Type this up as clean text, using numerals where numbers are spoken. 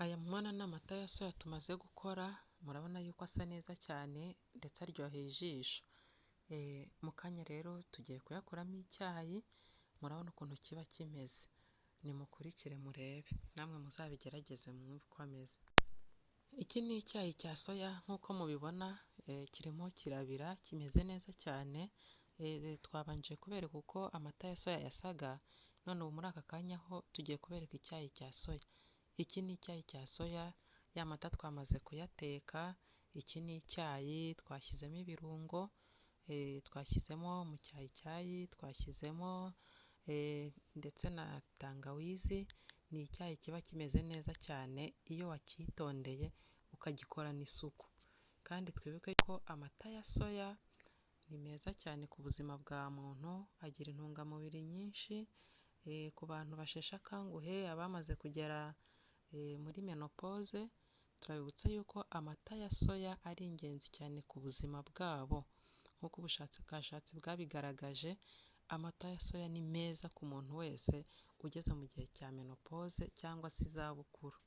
Aya mubona ni amata ya soya tumaze gukora, murabona yuko asa neza cyane ndetse aryoheye ijisho. Mu kanya rero tugiye kuyakoramo icyayi, murabona ukuntu kiba kimeze. Nimukurikire murebe, namwe muzabigerageze mwumve uko ameze. Iki ni icyayi cya soya nk'uko mubibona, kirimo kirabira kimeze neza cyane, twabanje kubereka uko amata ya soya yasaga, none ubu muri aka kanya ho tugiye kubereka icyayi cya soya. Iki ni icyayi cya soya, ya mata twamaze kuyateka, iki ni icyayi twashyizemo ibirungo, twashyizemo mucyayicyayi, twashyizemo ndetse na tangawizi, ni icyayi kiba kimeze neza cyane iyo wacyitondeye ukagikorana isuku. Kandi twibuke ko amata ya soya ni meza cyane ku buzima bwa muntu, agira intungamubiri nyinshi, ku bantu basheshe akanguhe, abamaze kugera muri menopause, turabibutsa yuko amata ya soya ari ingenzi cyane ku buzima bwabo. Nk'uko ubushakashatsi bwabigaragaje, amata ya soya ni meza ku muntu wese ugeze mu gihe cya menopause cyangwa se izabukuru.